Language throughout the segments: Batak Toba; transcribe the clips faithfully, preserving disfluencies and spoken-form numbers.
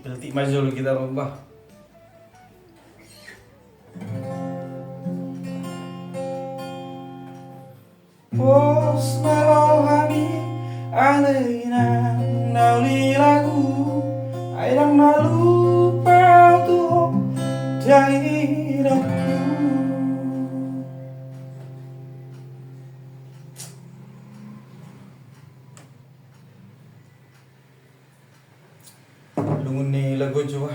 Berarti maju dulu kita, Bang. Bah. Pos ma roha ni ale inang na uli lagu, ai ndang na lupa tu ho dainangku. Lungun ni lagu on coba.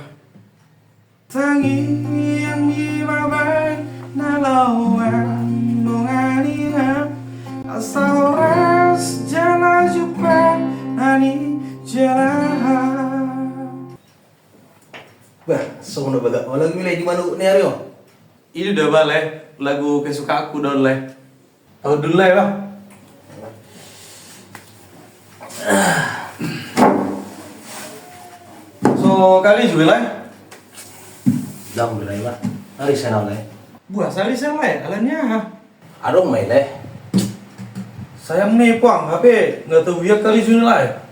Tangiang ni babai na laho mandongani hau, asa horas jala jumpang na nijalahan. Bah, songon na bagak ma lagu i, Lae, di manuk ni ari on. I do da, Lae, lagu kesukaanku do on, Lae. Tahu dulu, Lae, bah. So kali juga, Lae. Dang, Lae, bah. Ari sana, Lae. Buah sali sana, Lae. Alani aha? Adong ma i, Lae. Sayang ni puang, hape nggak tahu dia kali juga, Lae.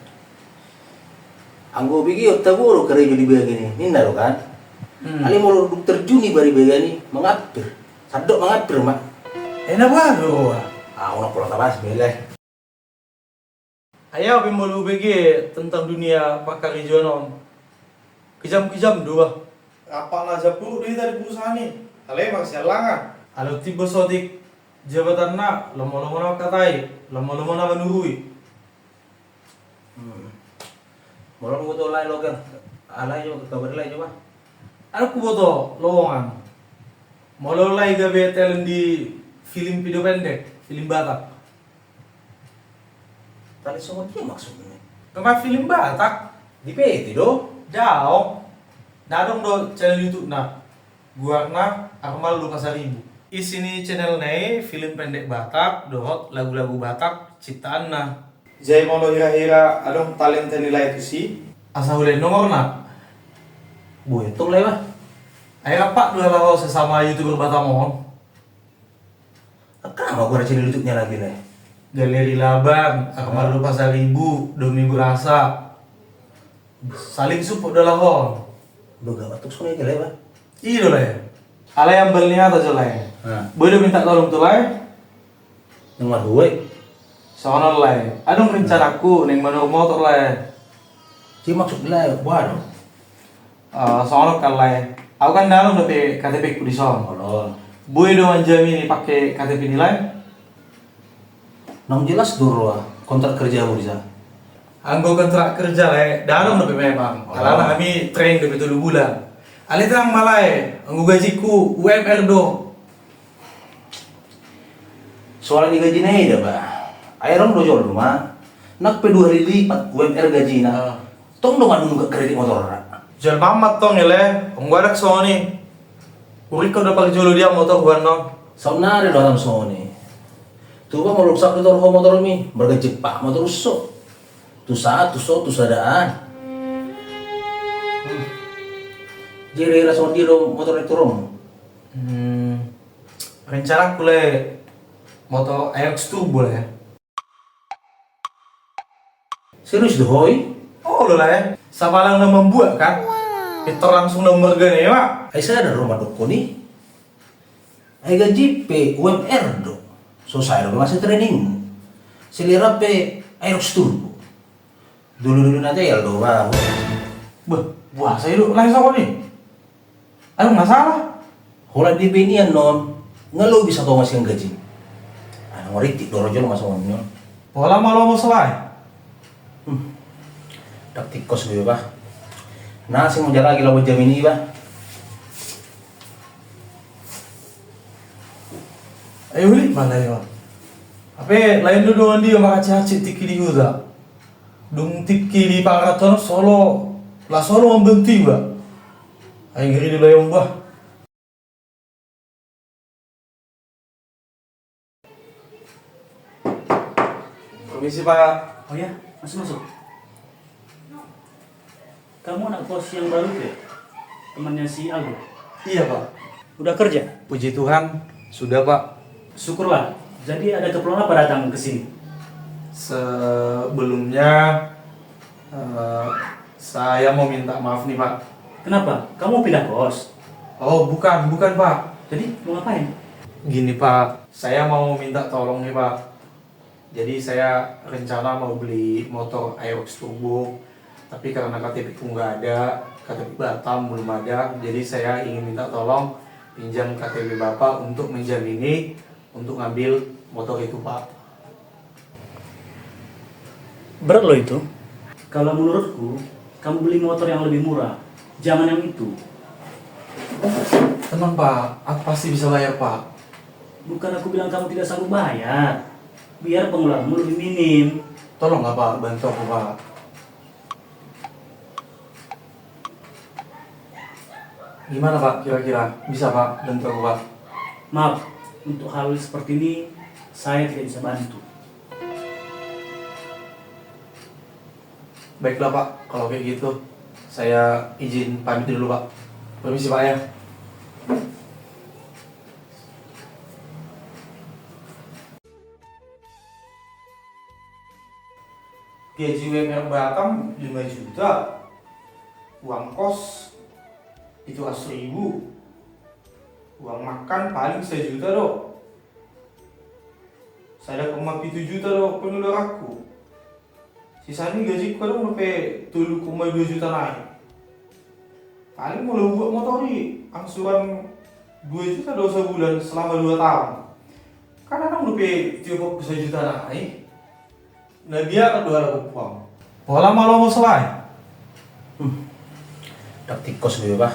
Anggo bege on tabo do karejo di bagan i, ninna do kan. Hmm. Alai molo dung terjun iba di bagan i, mangampir. Sandok mangampir ma. Ena boha do roha. Ah, unang pola tabahas be, Lae. Ai aha pe molo hubege tentang dunia pangkarejoan on. Kejam-kejam do bah. Rap na jampur do hita di perusahaan i. Alai mangsialangan. Alai timbo sotik jabatanna, lomo-lomo na mangkatai, lomo-lomo na manurui. Hmm. Molo huboto, Lae, loker, alai jo kabar, Lae, coba. Adong huboto lowongan. Molo, Lae, gabe talent di film video pendek, film Batak. Talent songon dia maksudna? Pemain film Batak. Di P T do? Daong. Nah, adong do channel YouTube-na. Goarna Armaldo Pasaribu. Isi ni channelna i film pendek Batak dohot lagu-lagu Batak ciptaanna. Jadi molo hira-hira adong talenta ni Lae tusi, asa hulehon nomorna. Boi tong, Lae, bah. Ai rap do halak ho sesama YouTuber Batam on. Angka aha ma goar channel YouTube-na lagi, Lae? Galeri Laban, Armaldo Pasaribu, Domi Berasa. Saling support do halak on. Boha, gawat tok songon i, Lae, bah. I do, Lae. Alai ambal ni hata jo, Lae. Nah. Boi do minta tolong tu Lae? Nang marhua i. Songon on, Lae. Adong rencanaku naeng manurun motor, Lae. Jadi maksud, Lae, boha do? Eh, songon on kan, Lae. Au kan ndang adong dope K T P-ku dison. Olo. Boi do manjamini pake K T P ni Lae? Naung jelas do roha kontrak kerjamu dison. Anggo kontrak kerja, Lae, ndang adong dope memang. Olo. Alana hami training dope tolu bulan. Alai tenang ma, Lae, anggo gajingku U M R do. Soal ni gajina i da, bah. Ai adong do jolma nang pe dua hali lipat U M R gajina. Ah. Tong do manunggak kredit motorna. Jolma ma tong, Lae, anggo adong songon i. Huringkot do parjolo dia motor huannon. Saonnari do hatam songon i. Tupa molo dung sahat do tor ho motormi, marganjang pat motor, tuso. Tusa, tuso, tusa daan. Jadi rasa dia do motor itu rom. Hmm. Rencanaku, Lae, motor Aerox Turbo, Lae. Serius do ho i? Olo, Lae. Sapalang na mambuat kan? Pintor langsung na margana i, Pak. Ai sada do ro mandokkon i. Ai gaji pe U M R do. So sae do masa training. Selera pe Aerox Turbo. Dulu-dulu na teal do, bah. Bah, boasa i do, Lae, songon i? Adong masalah? Holan di pe nian non, nga lobi satonga sian gaji. Ana ngoritik do ro jolo ma songon i on. Pola ma lomo, Lae. Hmm. Dang tingkos be, bah. Na sing manjalaki lawan jamini, bah. Ai uli ma, Lae, on. Hape lain do dongan dia mangacik-acik tingki di huta. Dung tingki di parat on, solo, laos solo mambantu iba. Ai ngeri do, Lae, on, bah. Permisi, Pak. Oh ya, masuk, masuk. Kamu anak kos yang baru itu ya? Temannya si Aldo? Iya, Pak. Udah kerja? Puji Tuhan, sudah, Pak. Syukurlah. Jadi ada keperluan apa datang ke sini? Sebelumnya, eh, Saya mau minta maaf nih, Pak. Kenapa? Kamu pindah kos? Oh, bukan, bukan, Pak. Jadi, mau ngapain? Gini, Pak, saya mau minta tolong nih, Pak. Jadi, saya rencana mau beli motor Aerox Turbo, tapi karena K T P ku nggak ada, K T P Batam belum ada, jadi saya ingin minta tolong pinjam K T P Bapak untuk menjamini untuk ngambil motor itu, Pak. Berat loh itu. Kalau menurutku, kamu beli motor yang lebih murah. Jangan yang itu. Tenang, Pak. Aku pasti bisa bayar, Pak. Bukan aku bilang kamu tidak sanggup bayar. Biar pengeluaranmu lebih minim. Tolonglah, Pak. Bantu aku, Pak. Gimana, Pak, kira-kira? Bisa, Pak, bantu aku, Pak? Maaf, untuk hal seperti ini, saya tidak bisa bantu. Baiklah, Pak, kalau kayak gitu, saya izin pamit dulu, Pak. Permisi, Pak, ya. Gaji U M R Batam lima juta, uang kos pitu ratus ribu, uang makan paling sajuta do. Sada koma pitu juta do pengeluaranku. Sisa ni gajingku adong dope tolu koma dua juta nai. Paling molo buat motor i angsuran dua juta do sabulan selama dua tahun. Kan adong dope tiopku sajuta nai. Na biar do ala gompuang. Pola malo mo selai. Hmm. Dak tingkos do iba.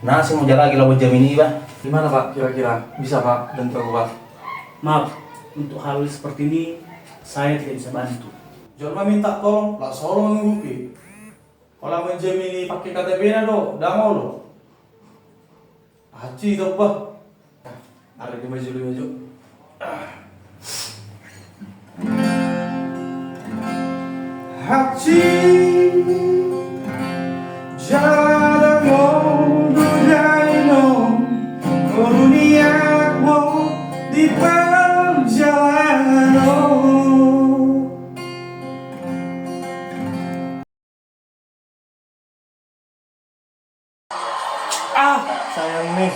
Na si mo jala lagi lawan jamini iba. Gimana, Pak, kira-kira? Bisa, Pak, bantu aku, Pak? Maaf, untuk hal seperti ini saya tidak bisa bantu. Jolma minta tolong, lah solo mangurupi. Pola manjamini pakai K T P na do, dang olo. Aci tobba. Ada di maju, di maju. Hati jalamu dudaino, duniamu di perjalanan. Ah, sayang nih.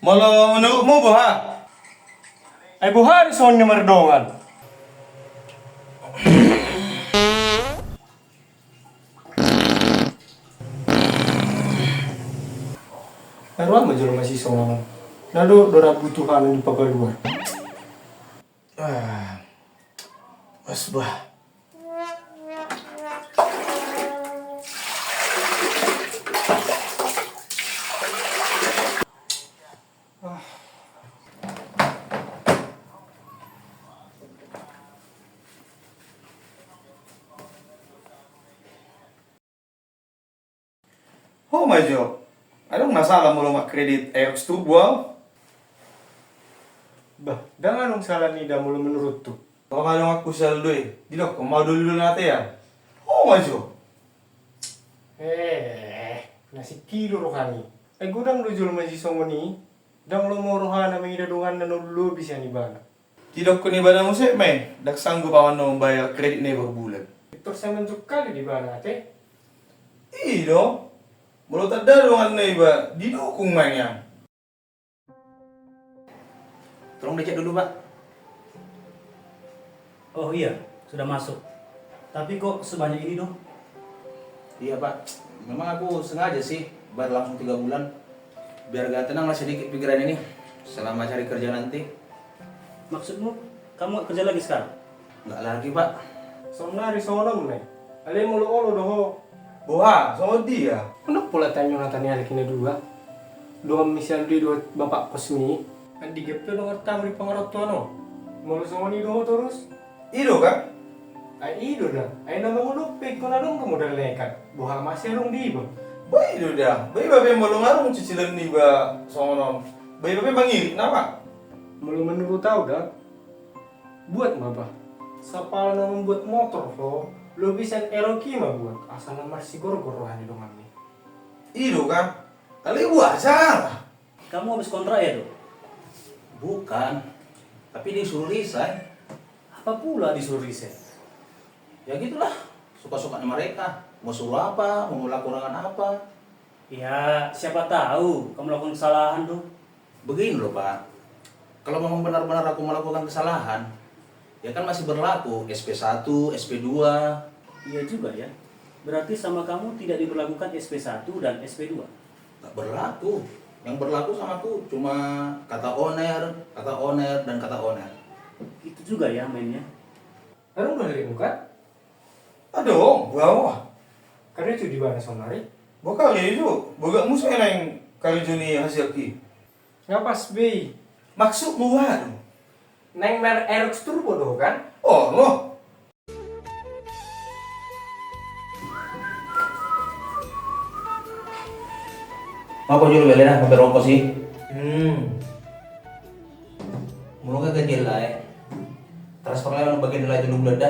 Molo menurutmu boha? Ai boha do songon na mardongan? Ai roha ma jolo masisongon. Na do do rabu Tuhan di papaluar. Ah. Mas bah. Ho ma jo. Adong na salah molo mangkredit Aerox Turbo au? Bah, ndang adong salah nida molo menuruthu. Ho ma adong angku saldo i, didokkon ma doli do na ate an. Ho ma jo. Eh, na singkilo rohana i. Ai godang do jolma sisongon i. Ndang lomo rohana mangida donganna na olo lobi sian ibana. Didokkon ibana muse ma i, ndang sanggup au annon mambayar kredit na i per bulan. Pintor sai manjungkali do ibana ate. I do. Molo tanda donganna iba, didukung ma nian. Tolong dicek dulu, Pak. Oh iya, sudah masuk. Tapi kok sebanyak ini, Dok? Iya, Pak. Memang aku sengaja sih bayar langsung tiga bulan. Biar agak tenang lah sedikit pikiran ini selama cari kerja nanti. Maksudmu, kamu nggak kerja lagi sekarang? Nggak lagi, Pak. Sonari songon on ma i. Alai molo olo do ho. Boha, songon dia? Unang pola tangiang na tani alki na dua. Donganmi si Aldo i dohot bapak kosmi. Andigan pe dongan tamu di pangarantoan on. Molo songon i do ho torus. I do kan? Ai i do da. Ai na mangolop pe ingkon adong do modal nekat. Boha ma sai adong di iba. Ba i do da. Ba iba pe molo ngarung cicilan niba songon on. Ba iba pe mangirik nama. Molo menurut au da. Buat ma bah. Sapala na mambuat motor ho, lobi sian Aerox i ma buat, asal na marsigorgor roha ni donganmi. I do kan? Alai boha salah? Kamu habis kontrak ya, Dok? Bukan. Tapi disuruh resign. Apa pula disuruh resign? Ya gitulah, suka-sukanya mereka. Mau suruh apa? Mau melakukan apa? Ya, siapa tahu kamu melakukan kesalahan tuh. Begini loh, Pak. Kalau memang benar-benar aku melakukan kesalahan, ya kan masih berlaku S P satu, S P dua. Iya juga ya. Berarti sama kamu tidak diberlakukan S P satu dan S P dua? Nggak berlaku. Yang berlaku sama aku cuma kata oner, kata oner, dan kata oner. Itu juga ya mainnya. Lalu udah dibuka? Adong, boha? Karjo di mana saonari? Boha karjo, boha musu naeng karjo ni hasiak i. Nga pas be i. Maksudmu boha do? Naeng marerok turbo do kan? Oh, mo. Apa jolo beli na, mampir ongkos i. Hmm. Molo gaji lae, transfer lae bagian lae tolu bulan da.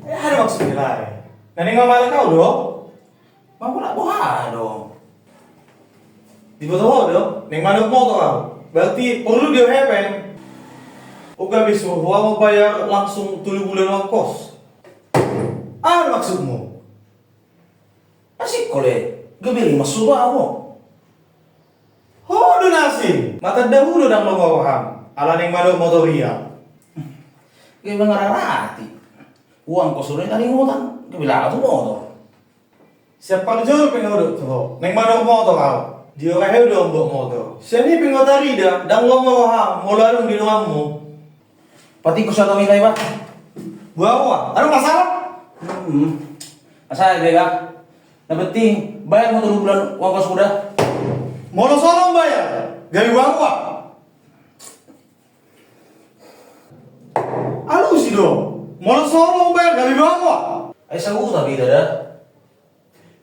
Eh, aha do maksud ni lae? Na naeng mamalak au do? Mamalak boha do? Diboto ho do, naeng mandok motor au. Berarti porlu do hepeng. Au gabe suruh ho mambayar langsung tolu bulan uang kos. Aha do maksudmu? Asik kole, gabe rimas suda ho. Ho do na asing, mata dahu do ndang lomo roham, ala naeng mandok motor ia. Gabe mangararati. Uang kos do na naeng utang, gabe laho tu motor. Sian parjolo pe nga hudok tu ho, naeng mandok motor au. Diorai ho do ambok motor. Sian i pe nga tarida, ndang lomo roham, molo adong di donganmu. Patik ko satu mila iba. Boha, boha? Adong masalah? Hmm. Masalah iba. Na penting bayar ma tolu bulan uang kos suda. Molo so lam bayar, gabe boha, boha? Alusi do. Molo so lam bayar, gabe boha, boha? Ai sahuta be ida da.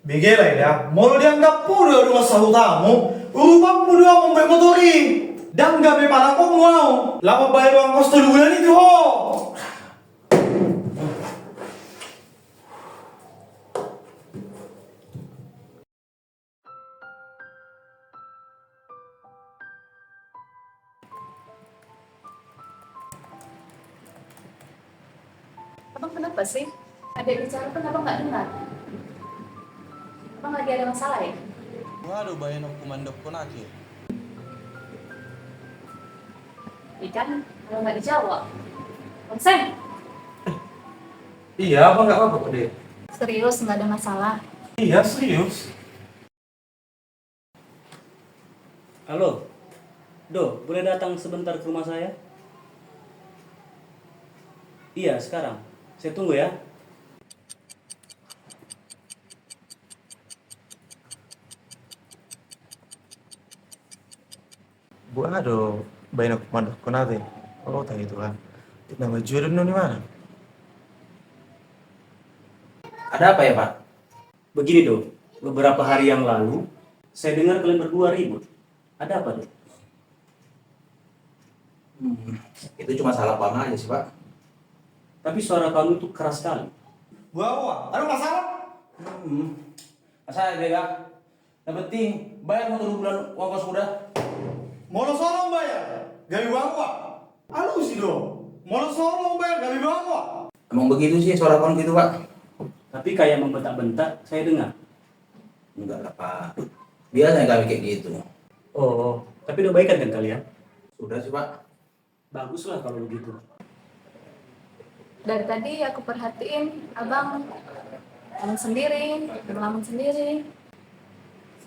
Bege lae da, molo dianggap ho do dongan sahutamu, urupanmu do au mambahen motor i. Ndang gabe panakonmu au, laho mambayar uang kos tolu bulan i tu ho. Abang kenapa sih? Ada yang bicarakan abang nggak dengar? Abang lagi ada masalah ya? Nga do bahenonku mandokkon ate. Ikan kalau nggak dijawab. Abang Sam. Iya, abang nggak apa-apa kok, Dek. Serius, nggak ada masalah. Iya, serius. Halo, Do, boleh datang sebentar ke rumah saya? Iya, sekarang. Saya tunggu ya. Boha do bahenonku mandokkon ate. Oh, tadi itu kan. Nama judul nu ni mana? Ada apa ya, Pak? Begini, Do, beberapa hari yang lalu, saya dengar kalian berdua ribut. Ada apa, Do? Hmm, itu cuma salah paham aja sih, Pak. Tapi suara kamu itu keras sekali. Boha, boha? Adong masalah? Hmm. Masalah, Pak. Na penting bayar ma tolu bulan uang kos suda. Molo so lam bayar, gabe boha, boha? Alusi do. Molo so lam bayar, gabe boha, boha? Emang begitu sih suara kawan gitu, Pak. Tapi kayak membentak-bentak, saya dengar. Enggak lah, Pak. Biasanya kami kayak gitu. Oh, tapi udah baikan kan kalian? Sudah sih, Pak. Baguslah kalau begitu. Dari tadi aku perhatiin, abang ngomong sendiri, ngelamun sendiri.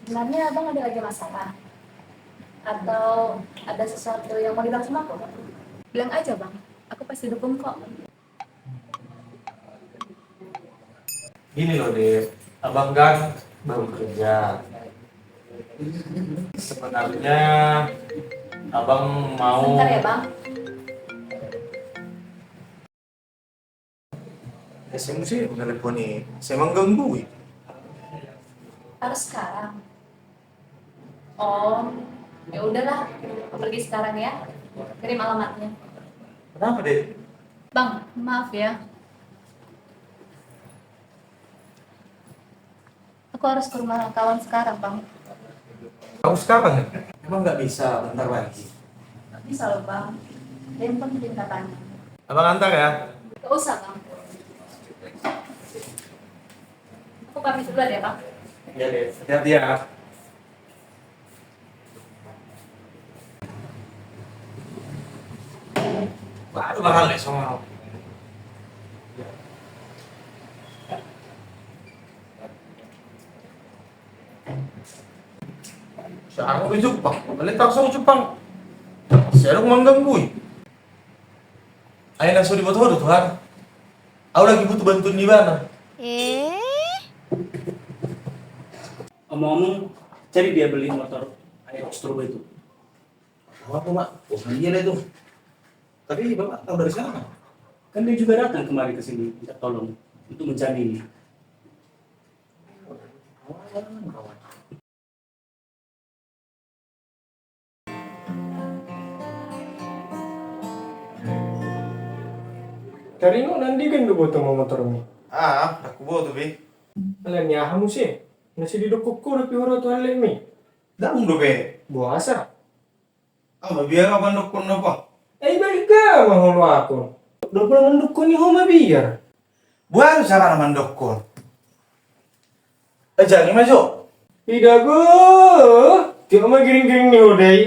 Sebenarnya abang ada lagi masalah? Atau ada sesuatu yang mau dibilang sama aku? Bilang aja, Bang. Aku pasti dukung kok. Gini loh, Dek. Abang kan baru kerja. Sebenarnya abang mau... Sebentar ya, Bang. Ya, saya mesti menelepon nih. Saya mengganggu. Harus sekarang. Oh, ya udahlah, aku pergi sekarang ya. Kirim alamatnya. Kenapa, Dek? Bang, maaf ya. Aku harus ke rumah kawan sekarang, Bang. Kamu sekarang ya? Emang nggak bisa bentar lagi? Nggak bisa loh, Bang. Ada yang penting katanya. Abang antar ya? Nggak usah, Bang. Pamit dulu ya, Bang. Iya deh, hati-hati ya. Baru bakal deh sama. Siapa di Jepang? Balik tak sama Jepang. Saya mengganggu. Ayo langsung dibuat hodo Tuhan. Aku lagi butuh bantuan di mana? Eh? Omong-omong, jadi dia beli motor Aerox Turbo itu. Apa, Mak? Oh, iya deh tuh. Tapi Bapak tahu dari sana, Mak? Kan dia juga datang kemari ke sini minta tolong untuk mencari ini. Taringot nangkin do boto ma motormi? Ah, ndang huboto be. Alani aha muse? Na sai didokkon ho dope huroha tu halletmi? Ndang dope. Boasa? Aha biar mandokkon na pa? Ai balik ga ma ho loakon. Dok na mandokkon ni ho ma biar. Boasa na mandokkon? Aja ni majo. Ida go. Tiok ma giring-giring ni ho dai.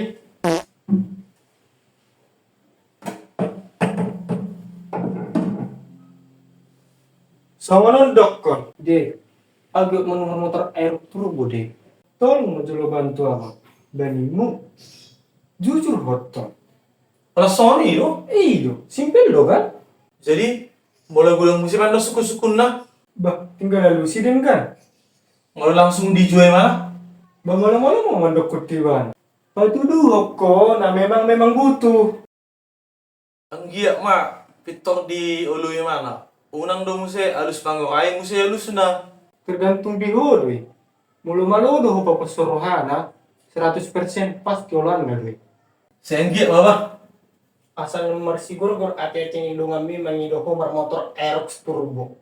Songon on dokkon. De, au giot manuhor motor Aerox Turbo de. Tolong ma jolo bantu au. Banimu. Jujur hot on. Alas songon i do? I do, simpel do kan? Jadi, molo godang muse ma do sukun-sukunna? Bah, tinggal alusi denggan. Molo langsung dijua i ma? Bah, molo-molo ma mandokkon tu ibana. Patuduhon ho na memang-memang butuh. Anggiat ma pintor dioloi ibana. Unang do muse alus mangurai muse alusna. Tergantung di ho do i. Molo malo do ho paposhon rohana, seratus persen pasti oloanna do i. Sai anggiat ma bah. Asal na marsigorgor ate-ate ni donganmi mangido ho marmotor Aerox Turbo.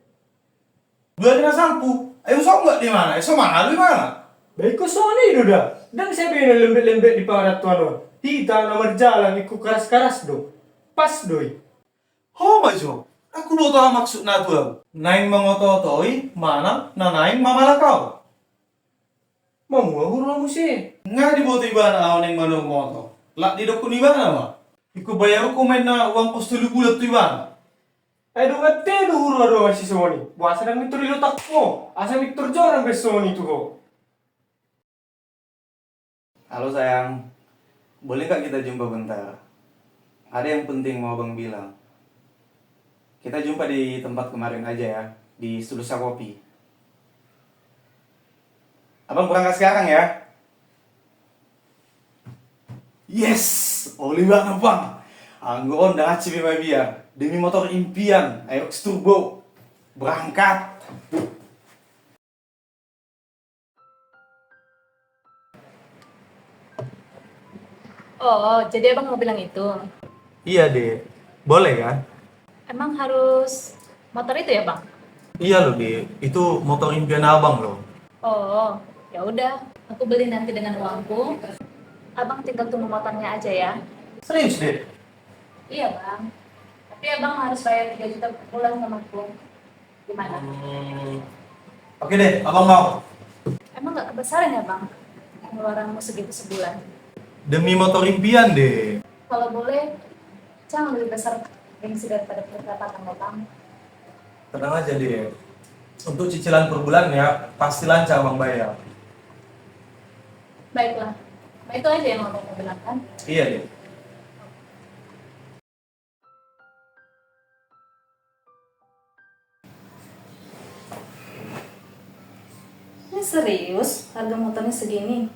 Dua ari na salpu, ai husonggot do ibana, ai so malo ibana. Bah ingkon songon i do da. Ndang sai be na lembek-lembek di pangarantoan on. Hita na marjalang ingkon karas-karas do. Pas do i. Ho majo, ndang huboto aha maksudna tu au. Naeng mangoto-otoi manang na naeng mamalak au? Mamua huroha muse. Nga diboto ibana au naeng manuhor motor. Lak didokkon ibana ma. Ingkon bayarhon ma inna uang kos tolu bulan tu ibana. Ai dongan te do huroha dongan si songon i. Boasa ndang mintor dilotak ho? Asa mintor jorang be songon i tu ho. Halo sayang, boleh nggak kita jumpa bentar? Ada yang penting mau abang bilang. Kita jumpa di tempat kemarin aja ya, di Studio Sakopi. Abang berangkat sekarang ya. Yes, olo ibana bang. Anggo on ndang hansit be mabiar. Demi motor impian, Aerox Turbo. Berangkat. Oh, jadi abang mau bilang itu? Iya, Dek. Boleh, kan? Emang harus motor itu ya, Bang? Iya loh, Dek. Itu motor impian abang loh. Oh, ya udah. Aku beli nanti dengan uangku. Abang tinggal tunggu motornya aja ya. Serius, Dek? Iya, Bang. Tapi abang harus bayar tiga juta per bulan sama aku. Gimana? Hmm, oke deh, abang mau. Emang nggak kebesaran ya, Bang? Pengeluaranmu segitu sebulan. Demi motor impian deh. Kalau boleh, jangan lebih besar gengsi daripada pendapatan, ya, Bang. Tenang aja deh. Untuk cicilan per bulannya pasti lancar abang bayar. Baiklah. Nah, itu aja yang mau abang bilang kan? Iya deh. Ini serius, harga motornya segini?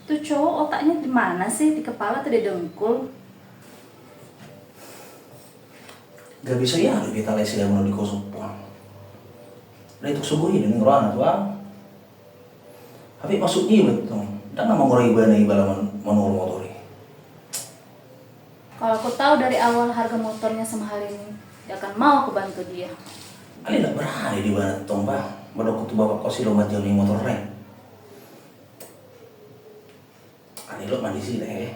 Tuh cowok otaknya di mana sih? Di kepala atau di dengkul? Gak bisa ya, ada kita lesi yang mau dikosong puang. Ada itu subuh ini, ngerana tuh, ah. Tapi maksudnya betul, dan nama orang ibadah ibadah manual motor ini. Kalau aku tahu dari awal harga motornya semahal ini, gak akan mau aku bantu dia. Ale ndak berani di bana tong bang, madokon tu bapak kos i lo manjalo ni motor reng. Ale lo mandisi le.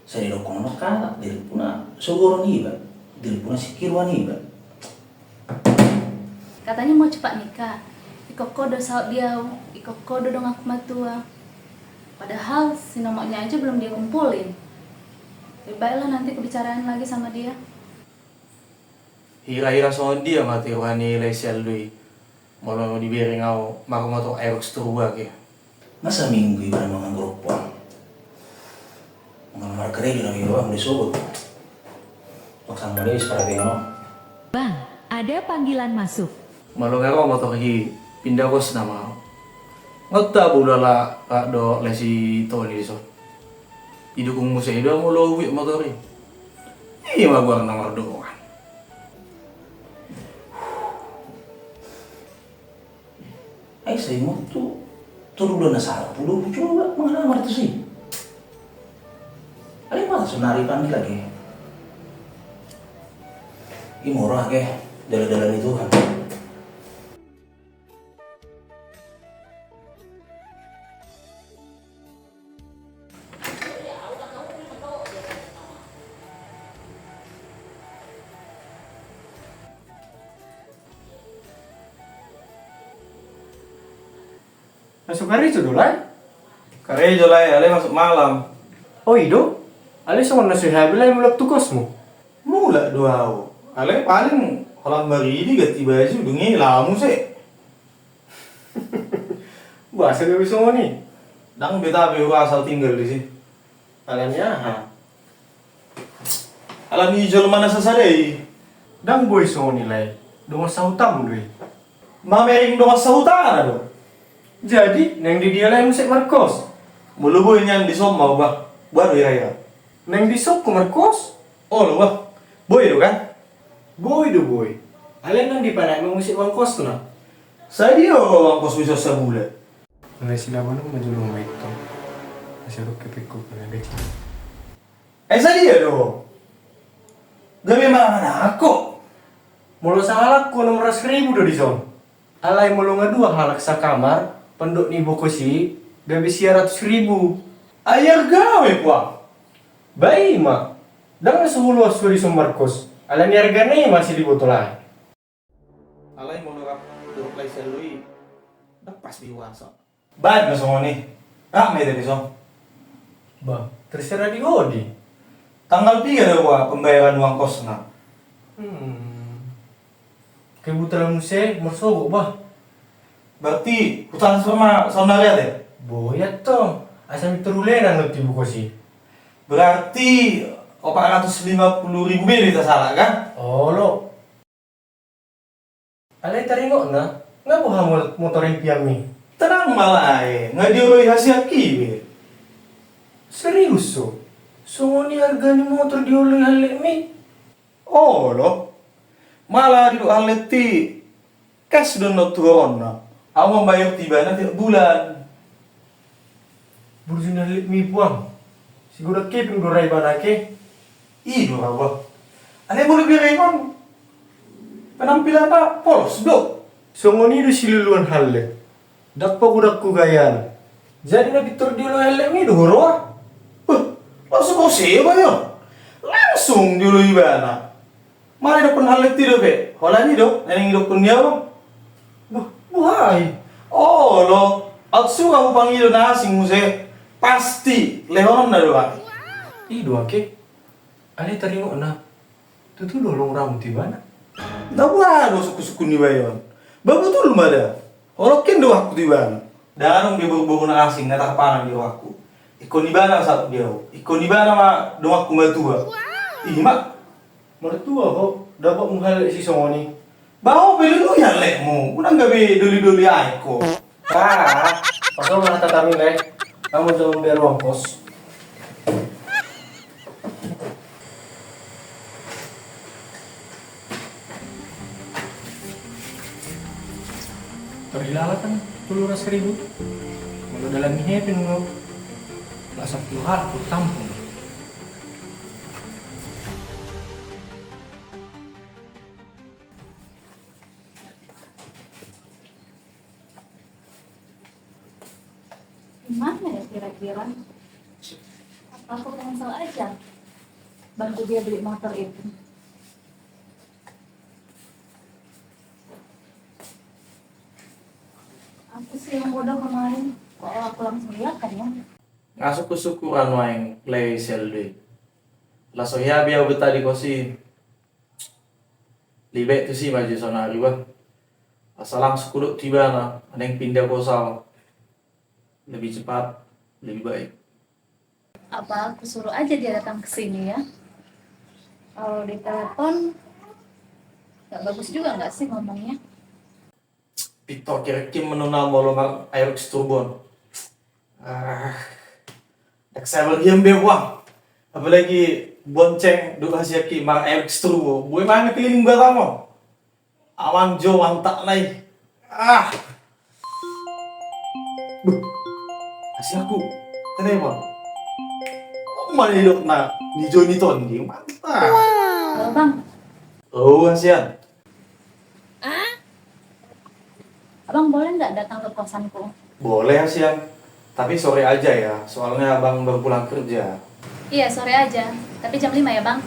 Sai didokon on kata, diripuna sogoron iba, diripuna sikiruan iba. Katanya mau cepat nikah. Ingkon ho do saut di au, ingkon ho do donganku matua. Padahal si nomornya aja belum dia kumpulin. Lebih baiklah nanti kubicarain lagi sama dia. Hira-hira songon dia ma tu roha ni Lae si Aldo i, molo dibereng au marmotor Aerox Turbo ake. Masa minggu iba na mangan goropon? Mangan margarin na minggu, ah, mulai sogot. Paksa mulai separah tengah. Bang, ada panggilan masuk. Molo nga ro motor i, pinda kos nama. Nga tahu ulala rak do Lae si Toni dison. Didukung muse do molo uik motor i. Ima goarna mardongan. Ai sai mo tu tolu bulan na salpu do hucoba mangalamar tusi. Alai masa sonari panggil ake. Ima ro ake, dalan-dalan ni Tuhan. Masuk hari itu do, Lae? Karejo, Lae, alai masuk malam. Oh, i do? Alai songon na so hape, Lae, mulak tu kosmu? Mulak do au. Alai paling holan maridi ganti baju, dung i laho muse. Boasa gabe songon i? Ndang betah be au asal tinggal disi. Alani aha? Alani jolma na sasada i. Ndang boi songon i, Lae. Dongan sahutam do i. Mamereng dongan sahutana do. Jadi naeng di dia, Lae, muse markos? Molo boi nian dison ma au, bah. Boha do hira-hira? Naeng dison ho markos? Olo, bah. Boi do kan? Boi do, boi. Alai naeng dipanaek ma muse uang kosna. Sadia uang kosmu sabulan? Mulai silaban ma jolo ma itu. Masih adong kepekku kena gaji. Ai sadia do? Gabe mangan angko. Molo sahalakku onom ratus ribu do dison. Alai molo nga dua halak sakamar, pandok ni bokos i, gabe sia ratus ribu. Ai arga ma i puang. Ba i ma. Ndang na so huloas ho dison markos. Alani argana i ma si di botol ai. Alai molo rap dohot Lae si Aldo i, ndang pas di uasa. Baen ma songon i. Rap ma hita dison. Bah, terserah di ho di. Tanggal piga do, bah, pembayaran uang kosna? Hmm. Kebetulan muse marsogot, bah. Berarti hutransfer ma saonnari ate? Boi antong. Asa mintor hulehon annon tu bokos i. Berarti opat ratus lima puluh ribu be do hita sahalak, kan? Olo. Alai taringotna, nga boha mo-, motor impianmi? Tenang ma, Lae, nga dioloi hasian i be. Serius ho? Songon i arga ni motor dioloi hallekmi? Olo. Mala didok hallek i, cash do annon tuhoronna. Au mambayar tu ibana tiap bulan. Burju ni hallekmi puang. Sigodang kepeng do ra ibana ake. I do ra, bah. Alai molo berengon, penampilanna polos do. Songon i do siluluan hallek. Ndang pagodangku gayana. Jadi na pintor dioloi hallekmi do huroha? Bah, langsung ho seba, yo. Langsung dioloi ibana. Mala didokkon hallek i dope, holan i do na naeng didokkon ni abang. Bah, boha i? Olo, aut sura hupangido na asing muse, pasti lehononna do ai. I do ake. Alai taringotna, tutu do holong ramu tu ibana? Na boha do sungkun-sungkun ni bayo on? Ba botul ma da. Holongkon do rohangku tu ibana. Ndang adong be boru-boru na asing na tarpana di rohangku. Ingkon ibana ma saut di au. Ingkon ibana ma donganku matua. I ma. Martua ho, dapotmu hallek sisongon i. Ba ho pe lului hallekmu, unang gabe doli-doli aek ho. Ah, paso ma hata tami, Lae. Nga ma jolo mambayar uang kos. Tor hilala kan tolu ratus ribu. Molo dalan ni hepeng lo, lak sampulu halak hutampung. Gimana ya kira-kira? Apa aku cancel aja? Baru dia beli motor itu. Yang bodoh kemarin, kok aku langsung lihat kan ya? Nga sukku-sukku anu aeng play sel dei. Laso hea be au beta di kos i. Lebih baik tu si maju sonari bah. Asal langsung kudok tiba na, aneng pindah kos au. Lebih cepat, lebih baik. Apa aku suruh aja dia datang ke sini ya? Kalau di telepon, nggak bagus juga nggak sih ngomongnya? Pintor kirim-kirim menuna molo mar Aerox Turbo. Ah, dak sabar diam be uang. Apalagi bonceng dohot hasian i mar Aerox Turbo. Bue mana keliling batamo. Aman jo mantap nai. Ah. Buh. Hasian i. Kenapa? Mana idok na ni Joni Tondi mantap. Halo bang. Oh hasian. Abang boleh nggak datang ke kosanku? Boleh hasian. Tapi sore aja ya, soalnya abang baru pulang kerja. Iya sore aja. Tapi jam lima ya bang.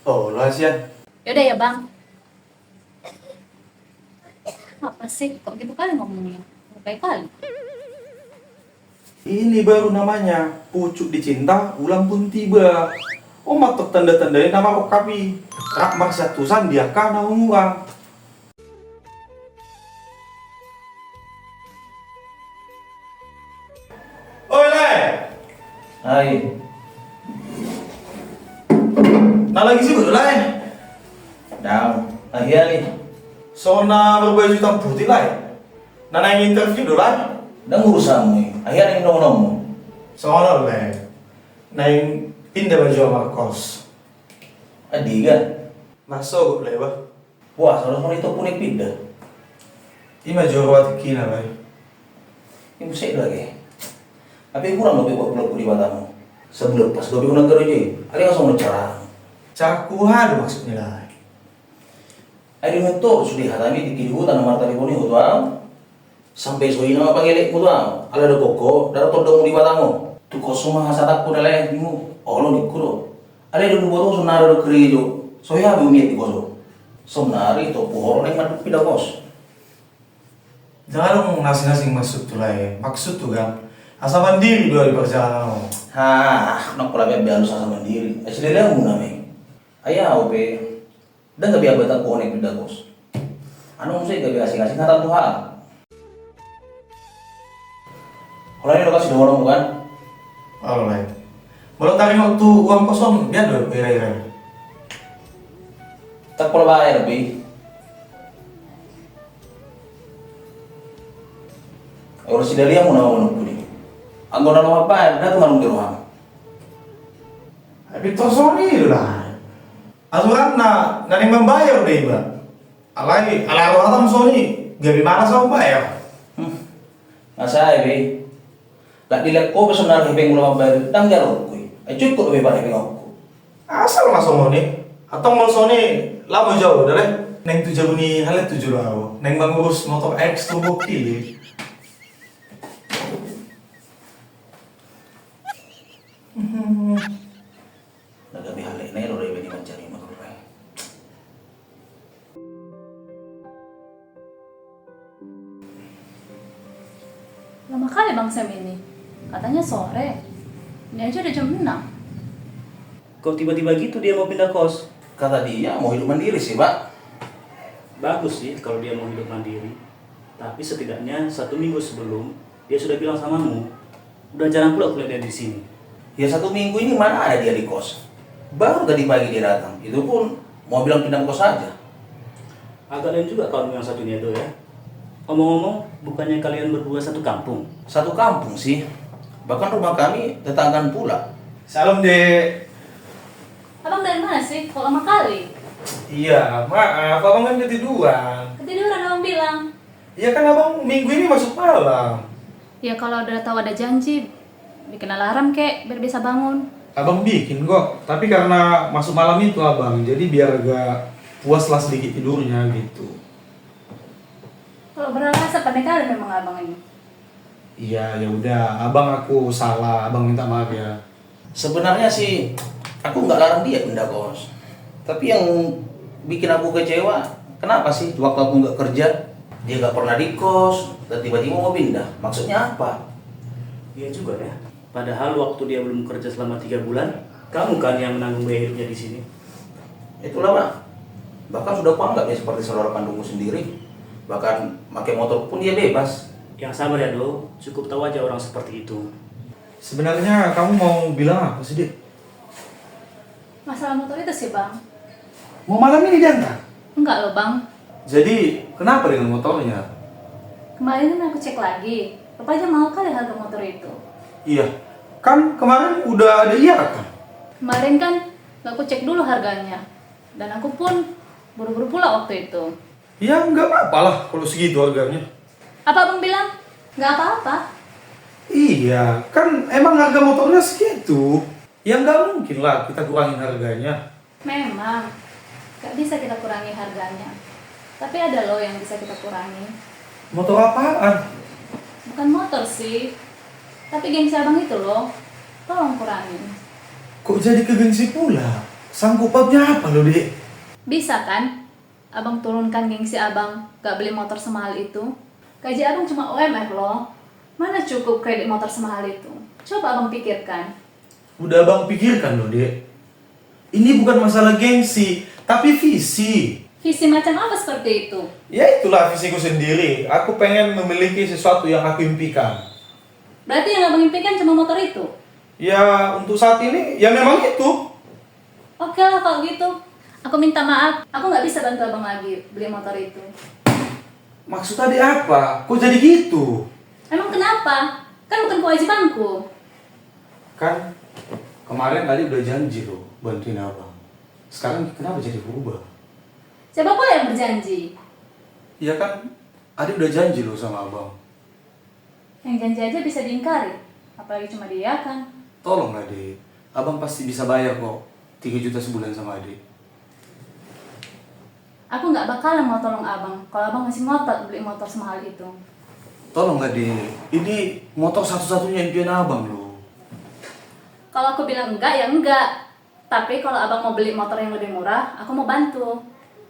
Oh lo hasian. Yaudah ya bang. Apa sih kok gitu kali ngomongnya? Baik kali. Ini baru namanya pucuk dicinta ulang pun tiba. Oh matok tanda-tanda ini nama kok kapi. Rak marsatusan dia kana umurang. Oi lae. Hai. Na lagi sibuk lae. Dang, ahian i. Songon na marbaju hitam putih lae. Na naeng interview do lae. Dang urusanmu i. Ahian i nongolongmu. Songon on lae. Naeng pindah baju au markos. Adigan. Masogot lae bah. Wah songon songon i toppu naeng pindah. Ima joro atik hina lae. Ibu sek do age. Ape hurang dope buat bulan ku di batamu. Sebulan pas dope hurang garojo i. Ade ngasong no cara. Cara kuha do maksudnya lae. Ai di metor sude hatami di kiduhu tana martari boni hoto au. Sampe so hina ma pangelek mu tu au ala do koko daro tondong mu di batamu. Tu koso ma hasatangku na lae nimu olo ningku do. Alai dung huboto sonari do kerejo so hea be umiat di koso. Sonari toppu horo naeng mandung pindah kos. Jala dung nasing-nasing maksud tu lae maksud tu gam. Asa mandiri do di parjalanan on. Hah, nang pola be be alus asa mandiri. Ai sidelean muna me. Ai au pe. Dang gabe abatan ku on naeng pindah kos. Anu muse gabe asing-asing hata tu hal. Holan i do kasi dohonon bukan? Holan i. Molo taringot tu uang kos on biar do ira-ira. Tak pola bayar be. Orang sidaliamu nama menunggu ni. Anggo na lomap bayar dah tu manunggu roham. Tapi tosoni do lah. Aturan na naeng mambayar do iba. Alai ala rohata muse on i gabe malas au mambayar. Nga sae be. Lak dilehon ho pe sonari hepeng molo mambayar dang jalo hukku i. Ai cukup do be pala hepeng hukku. Asal ma songon i. Antong molo songon i lamo jo au do lae. Naeng tu jabu ni halean tu jolo au naeng mangurus motor X tu bokki. Na gabe halak na i do iba ni mancari motor lae. Lama kali Bang Sam ini. Katanya sore. Ini aja udah jam enam. Kok tiba-tiba gitu dia mau pindah kos? Kata dia mau hidup mandiri sih, Pak. Bagus sih kalau dia mau hidup mandiri. Tapi setidaknya satu minggu sebelum, dia sudah bilang sama mu. Udah jarang pula kulihat dia di sini. Ya satu minggu ini mana ada dia di kos. Baru tadi pagi dia datang. Itu pun mau bilang pindah kos saja. Agak lain juga kawanmu yang satu ini ya, Do ya. Omong-omong, bukannya kalian berdua satu kampung? Satu kampung sih. Bahkan rumah kami tetanggaan pula. Salam, Dek. Abang dari mana sih? Kok lama kali? Iya, maaf, abang kan ketiduran. Ketiduran abang bilang. Iya kan abang minggu ini masuk malam. Ya kalau udah tahu ada janji, bikin alarm kek biar bisa bangun. Abang bikin kok, tapi karena masuk malam itu abang, jadi biar agak puas lah sedikit tidurnya gitu. Kalau beralasan pandai kali memang abang ini. Iya, ya udah, abang aku salah, abang minta maaf ya. Sebenarnya sih aku nggak larang dia pindah kos. Tapi yang bikin aku kecewa, kenapa sih waktu aku nggak kerja, Dia nggak pernah di kos, dan tiba-tiba mau pindah. Maksudnya apa? Iya juga ya. Padahal waktu dia belum kerja selama tiga bulan, kamu kan yang menanggung biaya hidupnya di sini. Itulah, Pak. Bahkan sudah kuanggap dia seperti saudara kandungku sendiri. Bahkan pakai motor pun dia bebas. Yang sabar ya, Do. Cukup tahu aja orang seperti itu. Sebenarnya kamu mau bilang apa sih, Dek? Masalah motor itu sih, Bang. Mau malam ini diantar? Enggak loh, Bang. Jadi, kenapa dengan motornya? Kemarin kan aku cek lagi, rupanya mahal kali harga motor itu. Iya, kan kemarin udah ada iya kan? Kemarin kan nggak aku cek dulu harganya, dan aku pun buru-buru pulang waktu itu. Ya, nggak apa-apa lah kalau segitu harganya. Apa Abang bilang? Nggak apa-apa? Iya, kan emang harga motornya segitu. Ya, nggak mungkin lah kita kurangin harganya. Memang, nggak bisa kita kurangi harganya. Tapi ada loh yang bisa kita kurangi. Motor apaan? Bukan motor sih, tapi gengsi Abang itu loh. Tolong kurangin. Kok jadi ke gengsi pula? Sanggup babnya apa lo, Dek? Bisa kan? Abang turunkan gengsi Abang, gak beli motor semahal itu. Gaji Abang cuma U M R loh. Mana cukup kredit motor semahal itu? Coba Abang pikirkan. Udah Abang pikirkan loh, Dek. Ini bukan masalah gengsi, tapi visi. Visi macam apa seperti itu? Ya itulah visiku sendiri. Aku pengen memiliki sesuatu yang aku impikan. Berarti yang Abang impikan cuma motor itu? Ya, untuk saat ini, ya memang itu. Oke lah kalau gitu. Aku minta maaf, aku nggak bisa bantu Abang lagi beli motor itu. Maksud Adek apa? Kok jadi gitu? Emang kenapa? Kan bukan kewajibanku. Kan kemarin Adek udah janji loh bantuin Abang. Sekarang kenapa jadi berubah? Siapa pula yang berjanji? Iya kan, Adek udah janji loh sama Abang. Yang janji aja bisa diingkari, apalagi cuma diiyakan. Tolonglah, Dek. Abang pasti bisa bayar kok tiga juta sebulan sama Adek. Aku nggak bakalan mau tolong Abang kalau Abang masih ngotot beli motor semahal itu. Tolonglah, Dek. Ini motor satu-satunya impian Abang loh. Kalau aku bilang enggak, ya enggak. Tapi kalau Abang mau beli motor yang lebih murah, aku mau bantu.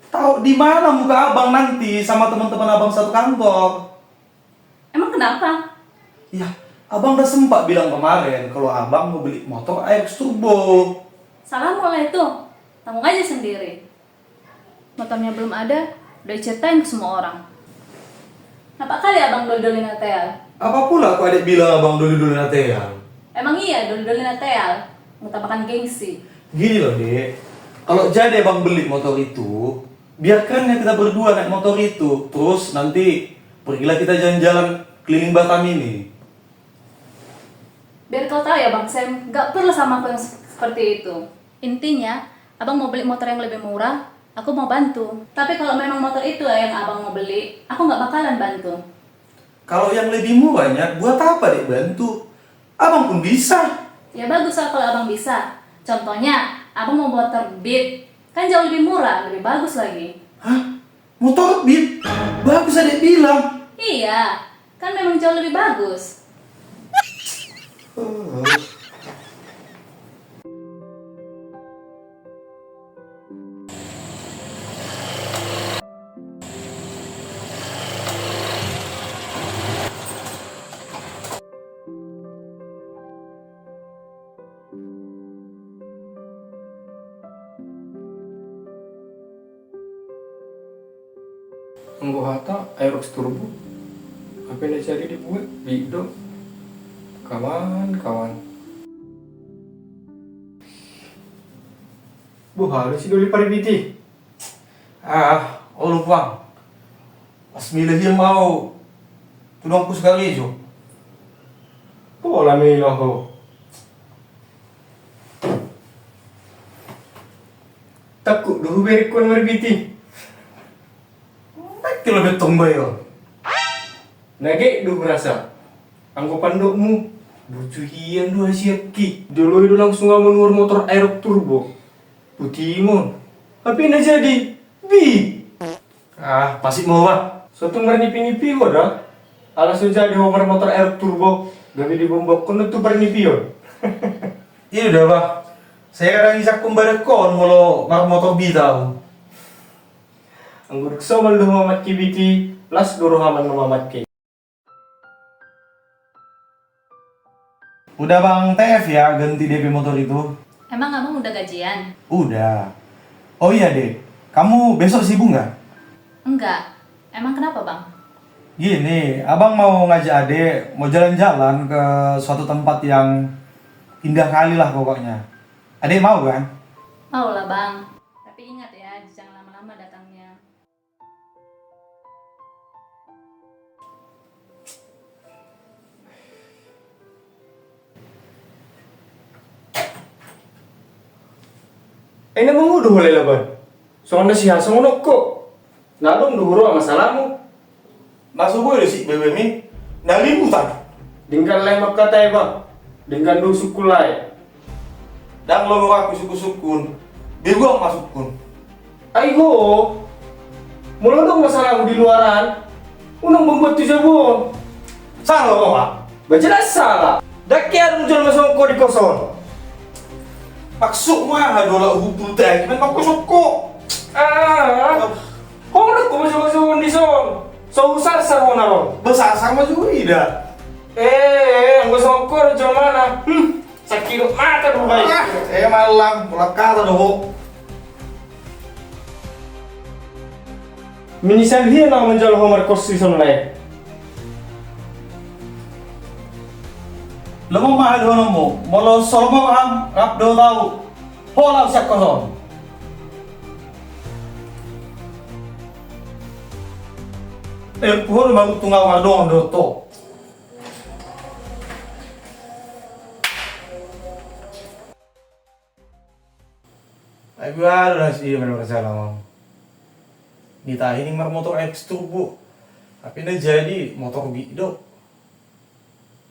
Tahu di mana muka Abang nanti sama teman-teman Abang satu kantor? Emang kenapa? Ya, Abang udah sempat bilang kemarin kalau Abang mau beli motor Aerox Turbo. Salahmu lah itu. Tanggung aja sendiri. Motornya belum ada, udah diceritain ke semua orang. Nampak kali Abang doli-doli na teal. Apa pula kok Adek bilang Abang doli-doli na teal? Emang iya, doli-doli na teal. Mengutamakan gengsi. Gini loh, Dek. Kalau jadi Abang beli motor itu, biarkan ya kita berdua naik motor itu. Terus nanti pergilah kita jalan-jalan keliling Batam ini. Biar kau tahu ya, Bang Sem, nggak perlu sama aku yang se-, seperti itu. Intinya, Abang mau beli motor yang lebih murah, aku mau bantu. Tapi kalau memang motor itu yang Abang mau beli, aku nggak bakalan bantu. Kalau yang lebih murahnya, buat apa Adek bantu? Abang pun bisa. Ya bagus lah kalau Abang bisa. Contohnya, Abang mau motor Beat. Kan jauh lebih murah, lebih bagus lagi. Hah? Motor Beat? Bagus Adek bilang. Iya, kan memang jauh lebih bagus. Anggo hata Aerox Turbo, hape na jadi dibuat Beat do. Kawan-kawan. Boha do sidoli parbiti? Ah, olo puang. Pas mila hian ma au tu donganku sakarejo. Pola mila ho. Takut do huberengkon marbiti. Baik kilo betong bayo. Na gek do hurasa. Anggo pandokmu, burju hian do hasianki. Dioloi do langsung au manuhor motor Aerox Turbo. Putingon. Hape na jadi Beat. Ah, pasik ma ho ba. So tung marnipi-nipi ho da. Ala so jadi ho marmotor Aerox Turbo, gabe dibombokkon tu parnipion. Iya da ba. Sai kadang isangkon badanhon molo marmotor Beat au. Anggo dung somal do ho mamanci Beat i, Las do roham annon mamake. Udah Bang T F ya ganti D P motor itu? Emang Abang udah gajian? Udah. Oh iya, Dek. Kamu besok sibuk nggak? Enggak. Emang kenapa, Bang? Gini, Abang mau ngajak Adek mau jalan-jalan ke suatu tempat yang indah kali lah pokoknya. Adek mau kan? Mau lah, Bang. Tapi ingat ya, jangan lama-lama datangnya. Ai na mangudo ho, Lae, laban songon na sihasongononku. Na adong do huroha masalahmu. Na so boi do sibebeam i na limutan. Denggan lae mangkatai, Bang. Denggan do sungkun lae. Ndang lomo ahu sungkun-sungkun. Begu ahu ma sungkun. Ai ho, molo adong masalahmu di luaran, unang mambuat tu jabu on. Sala ho, Bang. Ba jelas sala. Ndang ke adong jolma songon ho di kos on. Maksudmu aha do laho hubuta i, main mangkosok ho? Ah, ho do ho mansongon-songon dison. So husarsar ho na ro. Ba sarsar ma jo ida. Eh, anggo songon ho do jolmana. Hmm, sakidop mata do baen. Ah, eh, malang, mulak hata do ho. Minisal hian ahu manjalo ho markos dison, Lae. Lomo ma aha dohononmu, molo so lomo ahu rap dohot ahu. Ho laho sian kos on. Eh, ho do maruntung ahu mardongan dohot ho. Ai boha do na si Iman marjalang on. Nitahi ning marmotor X Turbo. Tapi na jadi motor Beat do.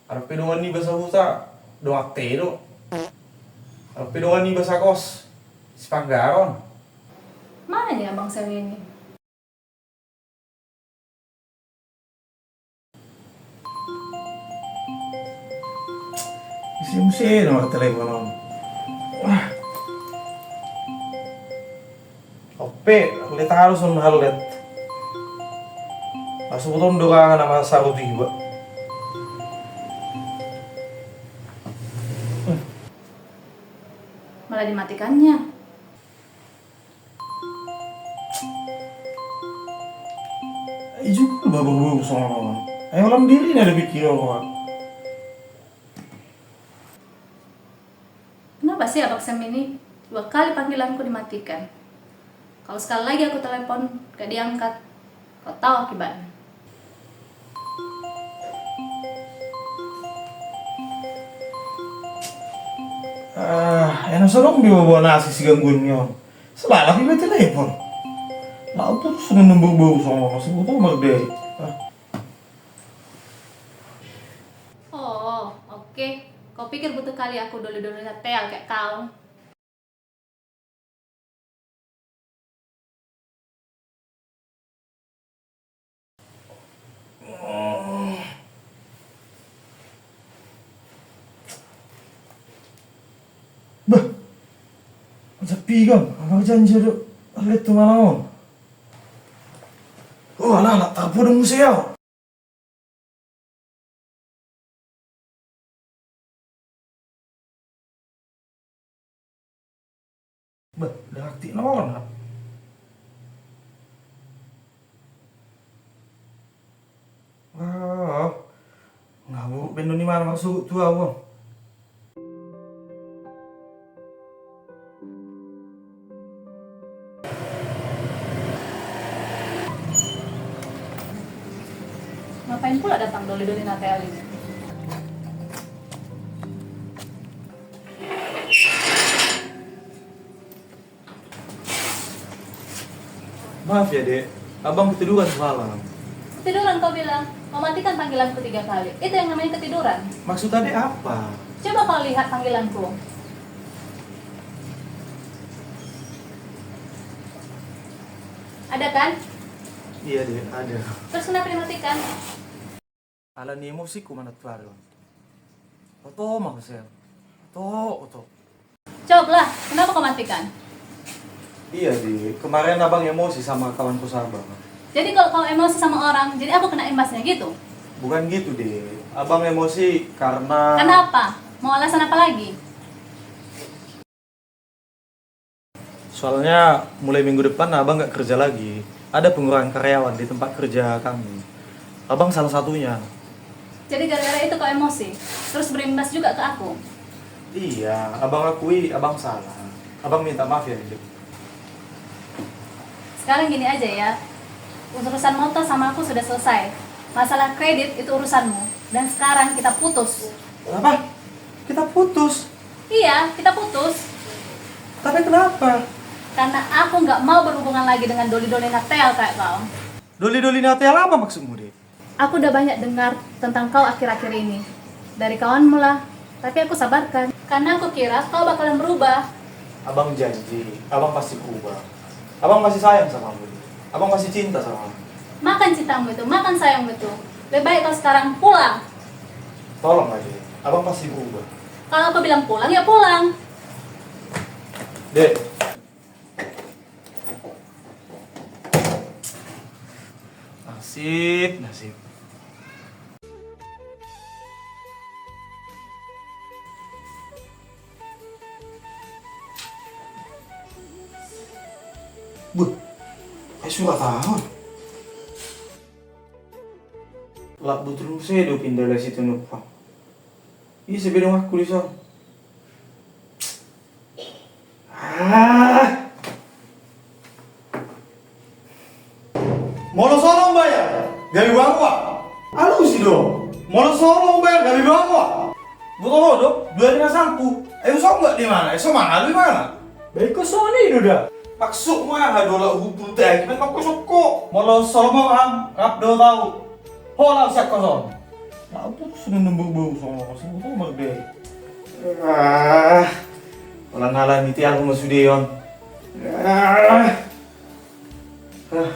Adong pe dongan niba sahuta, dongan te do. Adong pe dongan niba sakos, sipanggaron. Mana ni abang sahini? Muse-muse do martelepon on. Ah. Ope, let ahu son hallet. Langsung boton do ka na masaru tu iba. Malah dimatikannya. Ai juga babang lu songon on. Ai malam diri na ada pikiran orang. Kenapa sih abang Sam ini dua kali panggilanku dimatikan? Kalau sekali lagi aku telepon, gak diangkat, kau tahu akibatnya. Ah, enak serong di bawah nasi si gangguan nyon. Selalak iba telepon. Lau terus nembur bau sama masih butuh merdei. Ah. Oh, oke. Kau pikir butuh kali aku doli-doli na teal kayak kau? Bah, macam pigang, apa janji ada lihat tuh malam? Oh, alah, alah, tak bodoh musuh ya. Bah, dah aktif no kan? Wah, ngabuk bendo ni mana masuk tu awang. Ngapain pula datang doli-doli na teal ini? Maaf ya, Dek. Abang ketiduran semalam. Ketiduran kau bilang? Mematikan panggilanku tiga kali. Itu yang namanya ketiduran. Maksud Adek apa? Coba kau lihat panggilanku. Ada kan? Iya, Dek, ada. Terus kenapa dimatikan? Ala ni emosiku manantuari on. Oto ma, Husel. Oto, oto. Jawablah, kenapa kau matikan? Iya, Dek, kemarin abang emosi sama kawan kos abang. Jadi kalau kau emosi sama orang, jadi aku kena imbasnya gitu? Bukan gitu, Dek. Abang emosi karena... Karena apa? Mau alasan apa lagi? Soalnya mulai minggu depan abang nggak kerja lagi. Ada pengurangan karyawan di tempat kerja kami. Abang salah satunya. Jadi gara-gara itu kau emosi, terus berimbas juga ke aku? Iya, abang akui abang salah. Abang minta maaf ya, Dek. Sekarang gini aja ya, urusan motor sama aku sudah selesai. Masalah kredit itu urusanmu. Dan sekarang kita putus. Apa? Kita putus? Iya, kita putus. Tapi kenapa? Karena aku nggak mau berhubungan lagi dengan doli-doli nateal kayak kau. Doli-doli nateal apa maksudmu, Dek? Aku udah banyak dengar tentang kau akhir-akhir ini. Dari kawanmu lah. Tapi aku sabarkan. Karena aku kira kau bakalan berubah. Abang janji, abang pasti berubah. Abang masih sayang sama aku, Dek. Abang masih cinta sama aku. Makan cintamu itu, makan sayangmu itu. Lebih baik kau sekarang pulang. Tolong aja, abang pasti berubah. Kalau aku bilang pulang, ya pulang. Dek. Nasib, nasib. Buh, eh, surat apa? Lak butrung sedo pinda lai situ nupa. Ise be donganku dison. Ah. Molo so olo bayar, gabe baoa. Alusi do. Molo so olo bayar, gabe baoa. Boto ho do, dua ari na salpu. Ayo so nggak di mana? Ayo so mangalu di mana? Baik ko soni do da. Maksudmu aha do, lak hubung tagi, man makkosokko. Molo so olo mau am, rap do tau. Ho, laos sian koson. Nah, aku tuh seneng nembur bau sama koson, aku tuh merdeka. Ah, alang-alang ite aku masude on. Ah. Ah.